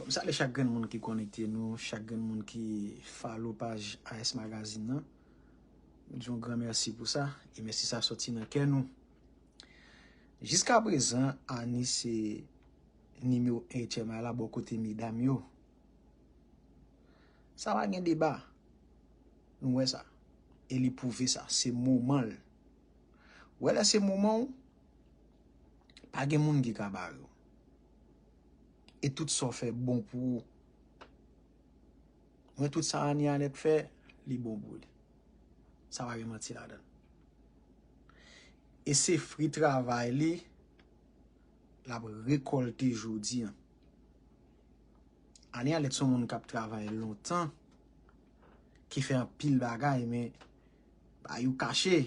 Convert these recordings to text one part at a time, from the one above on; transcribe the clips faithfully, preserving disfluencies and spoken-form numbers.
M salye chak grenn moun ki konekte nou, chak grenn moun ki follow paj A S Magazine nan. M di yon gran mèsi pou sa, e mèsi sa sòti nan kè nou. Jiska prezan, Annie se nimewo en H M I la bò kote medam yo. Sa pa gen deba. Nou wè sa. E li pwouve sa. Se moman l. Ou wè lè se moman w, pa gen moun ki ka bare w. E tout sa w fè bon pou ou. Mwen, tout sa Annie Alerte fè, li bon pou li. Sa pa gen manti ladan l. E se fwi travay li, l ap rekòlte jodi an. Annie Alerte se yon moun k ap travay lontan, ki fè anpil bagay, men bagay yo kache.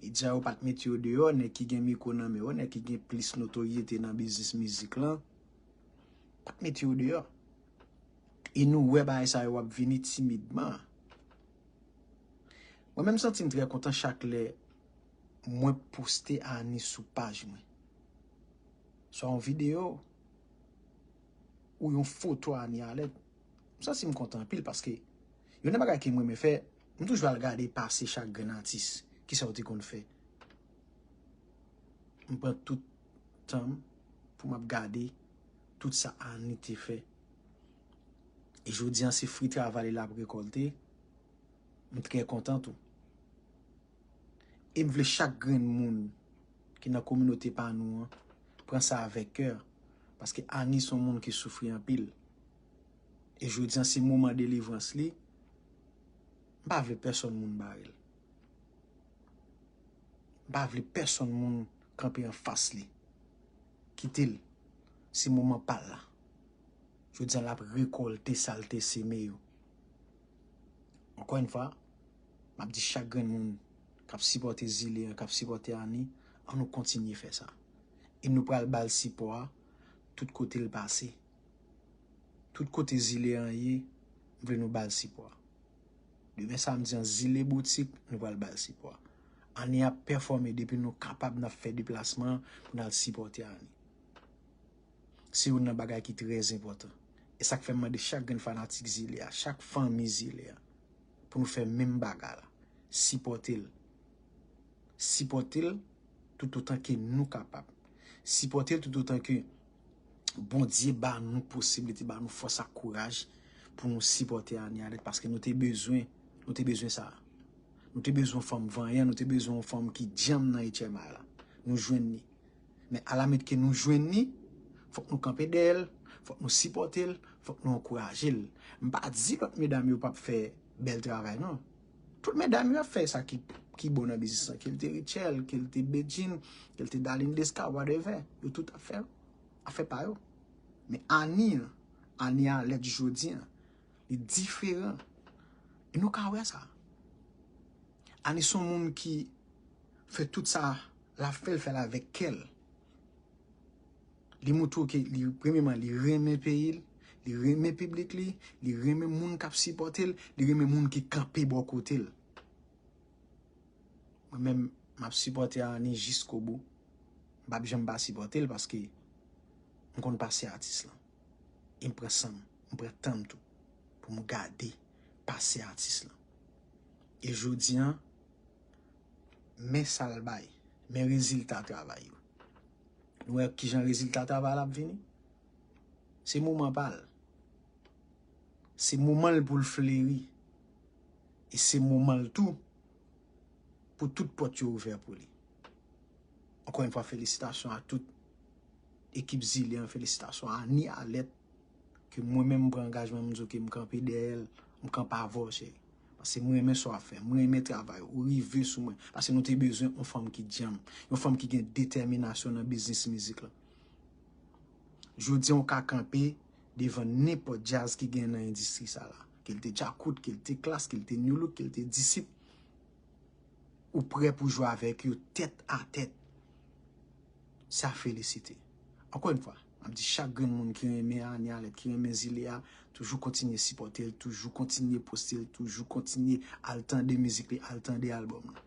Medya yo pa t mete yo deyò, nèg ki gen mikwo nan men yo, nèg ki gen plis notoryete nan biznis mizik lan, pa t mete yo deyò. E nou wè bagay sa yo ap vini timidman. Mwen menm santi m trè kontan chak lè mwen poste Annie sou paj mwen. Swa yon videyo ou yon foto Annie Alerte. M santi m kontan anpil paske youn nan bagay ke m renmen fè, m toujou al gade pase chak grenn atis, kisa yo te konn fè. M pran tout tan m pou m ap gade tout sa Annie te fè. E jodi an, se fwi travay li l ap rekòlte. M trè kontan tou. E m vle chak grenn moun ki nan kominote pa nou an pran sa avèk kè, paske Annie se yon moun ki soufri anpil. E jodi an, se moman delivrans li. M pa vle pèsonn moun bare l. M pa vle pèsonn moun kanpe anfas li. Kite l. Se moman pa l la. Jodi an, l ap rekòlte sa l te seme yo. Ankò yon fwa, m ap di chak grenn moun k ap sipòte Zile an, k ap sipòte Annie, an nou kontinye fè sa. E nou pral ba l sipò a tout kote l pase. Tout kote Zile an ye, m vle nou ba l sipò a. Demen samdi an, Zile Boutik, nou pral ba l sipò a. Annie ap pèfòme depi nou kapab, n ap fè deplasman pou n al sipòte Annie. Se youn nan bagay ki trè enpòtan. E sa k fè m mande chak grenn fanatik Zile a, chak fanmi Zile a, pou nou fè menm bagay la. Sipòte l. Sipòte l toutotan ke nou kapab. Sipòte l toutotan ke Bondye ba nou posiblite, ba nou fòs ak kouraj pou nou sipòte Annie Alerte, paske nou te bezwen, nou te bezwen sa. Nou te bezwen yon fanm vanyan, nou te bezwen yon fanm ki djanm nan H M I la. Nou jwenn li. Men alamèt ke nou jwenn li, fòk nou kanpe dèyè l, fòk nou sipòte l, fòk nou ankouraje l. M pa di lòt medam yo p ap fè bèl travay, non. Tout medam yo ap fè sa ki, ki bon nan biznis lan, ke l te Rutshelle, ke l te Bedjine, ke l te Darline Desca, whatever. Yo tout ap fè afè pa yo. Men Annie an, Annie Alerte jodi an, li diferan. E nou ka wè sa. Annie se yon moun ki fè tout sa l ap fè, l fè l avèk kè l. Li montre w ke li, premyèman, li renmen peyi l, li renmen piblik li, li renmen moun k ap sipòte l, li renmen moun ki kanpe bò kote l. Mwen menm, m ap sipòte Annie jiskobou. M p ap janm pa sipòte l paske m konn pase atis lan. E m pran san m, m pran tan m tou pou m gade pase atis lan. E jodi an, men sa l bay, men rezilta travay yo. Nou wè kijan rezilta travay la ap vini? Se moman pa l. Se moman l pou l fleri. E se moman l tou pou tout pòt yo ouvè pou li. Ankò yon fwa, felisitasyon a tout ekip Zile an, felisitasyon a Annie Alerte, ke mwen menm m pran angajman, m di w ke m kanpe dèyè l, m kanpe avè w, cheri. Paske m renmen sa w ap fè, m renmen travay ou, ou rive sou mwen. Paske nou te bezwen yon fanm ki djanm, yon fanm ki gen detèminasyon nan biznis mizik lan. Jodi an, ou ka kanpe devan nenpòt djaz ki gen nan endistri sa la. Ke l te Djakout, ke l te Klass, ke l te Nu Look, ke l te Disip. Ou prè pou jwe avèk yo tèt a tèt. Se a felisite. Ankò yon fwa, m ap di chak grenn moun ki renmen Annie Alerte, ki renmen Zile a, toujou kontinye sipòte l, toujou kontinye poste l, toujou kontinye al tande mizik li, al tande albòm lan.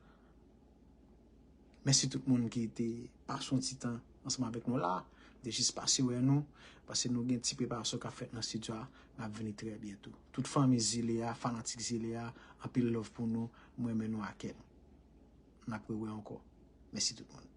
Mèsi tout moun ki te pase yon ti tan ansanm avèk nou la. Te jis pase wè nou, paske nou gen ti preparasyon k ap fèt nan estidyo a, n ap vini trè byento. Tout fanmi Zile a, fanatik Zile a, anpil love pou nou, mwen renmen nou a kè m. N ap rewè ankò. Mèsi tout moun.